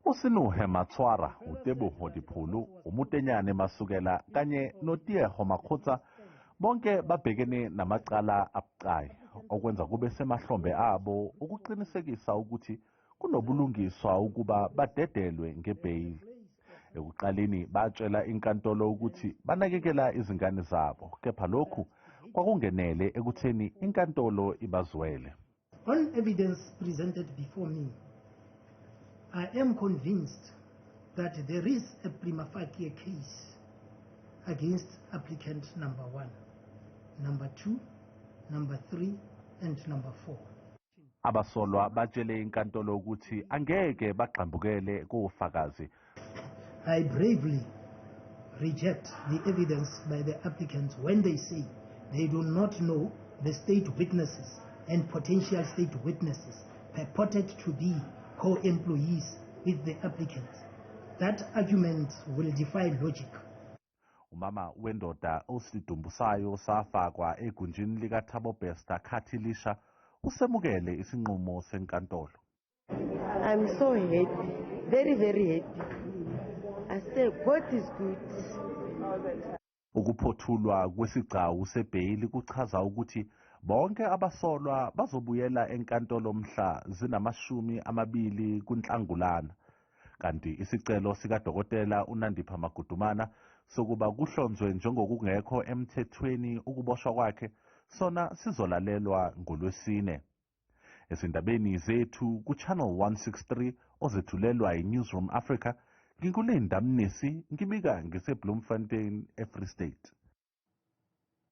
USinuhe Matshwara, uTeboho Dipholo, uMutenyane Masukela kanye noTieho Makhotsa bonke babhekene namacala abucayi okwenza kube semahlombe abo ukuqinisekisa ukuthi kunobulungiswa ukuba badedelwe ngebheyili. Ekuqaleni batshela inkantolo ukuthi banakekela izingane zabo, kepha lokhu kwakungenele ekutheni inkantolo ibazwele. On evidence presented before me, I am convinced that there is a prima facie case against applicant number 1, number 2, number 3, and number 4. Abasolwa batshele inkantolo ukuthi angeke bagxambukele kofakazi. I bravely reject the evidence by the applicants when they say they do not know the state witnesses and potential state witnesses purported to be co-employees with the applicants. That argument will defy logic. Umama wendoda osidumbu sayo safakwa egunjini likaThabo Bester Khayelitsha usemukele isinqumo senkantolo. I'm so happy, very, very happy. I say God is good. Ukuphothulwa kwesigcawu sebheyili kuchaza ukuthi bonke abasolwa bazobuyela enkantolo mhla zinama-20 kuNhlangulana. Kanti isicelo sikadokotela uNandipha Magudumana sokuba kuhlonzwe njengokungekho emthethweni ukuboshwa kwakhe sona sizolalelwa ngolwesine. Ezindabeni zethu ku-Channel 163 ozethulelwa yi-Newsroom Africa, nginguLinda Mnisi, ngibika ngise-Bloemfontein, eFree State.